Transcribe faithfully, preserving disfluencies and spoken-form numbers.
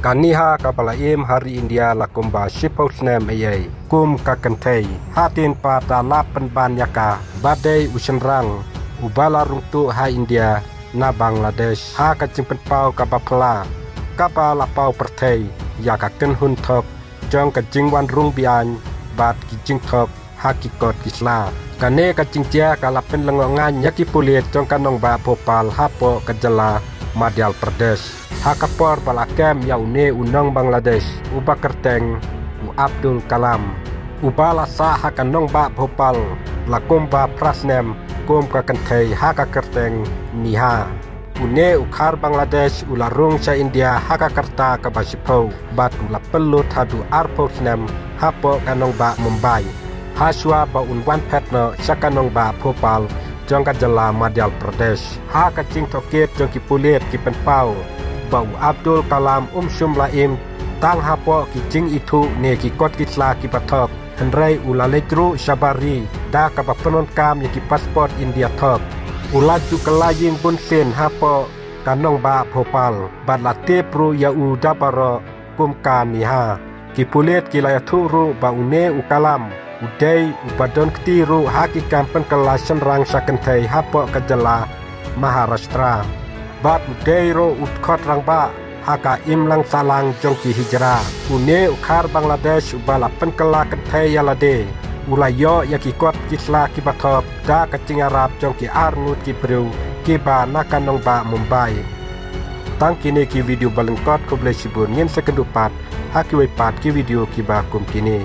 Ka Neha kaba la im ha ri India la kumba shiphew snem ïa kum ka kynthei. Hadien pat da la pynban ïa ka ba dei u shynrang uba la rung tuh ha India na Bangladesh ha ka jingpynpaw kaba phylla kaba la paw pyrthei ïa ka kynhun thok jong ka jingwan rung biang bad ki jingthok ha ki kot ki sla. Kane ka jingjia ka la pynlyngngoh ngan ïa ki pulit jong ka nongbah Bhopal hapoh ka jylla Madhya Pradesh ha ka por ba la kem ïa une u nong Bangladesh uba kyrteng u Abdul Kalam, uba la sah ha ka nongbah Bhopal la kumba phra snem kum ka kynthei ha ka kyrteng Neha. Une u khar Bangladesh u la rung sha India ha ka rta kaba shiphew bad u la pynlut haduh arphew snem hapoh ka nongbah Mumbai, ha shuwa ba un wan phet noh sha ka nongbah Bhopal jong ka jylla Madhya Pradesh. Ha ka jingtohkit jong ki pulit ki pynpaw ba u Abdul Kalam um shym la im tang hapoh ki jingithuh ne ki kot ki sla kiba thok, hynrei u la leit ruh shabar ri da kaba pyndonkam ïa ki passport India thok. U la ju kylla ïing bunsien hapoh ka nongbah Bhopal bad la tip ruh ïa u da baroh kum ka Neha. Ki pulit ki la ïathuh ruh ba une u Kalam u dei uba don kti ruh ha ki kam pynkylla shynrang sha kynthei hapoh ka jylla Maharashtra bad u dei ruh u dkhot rangbah ha ka imlang sahlang jong ki hijra. Une u khar Bangladesh uba la pynkylla kynthei ïa lade u la ïoh ïa ki kot ki sla kiba thok da ka jingïarap jong ki arngut ki briew kiba na ka nongbah Mumbai. Tang kine ki video ba lyngkot, khublei shibun, ngin sa ïakynduh pat ha kiwei pat ki video kiba kum kine.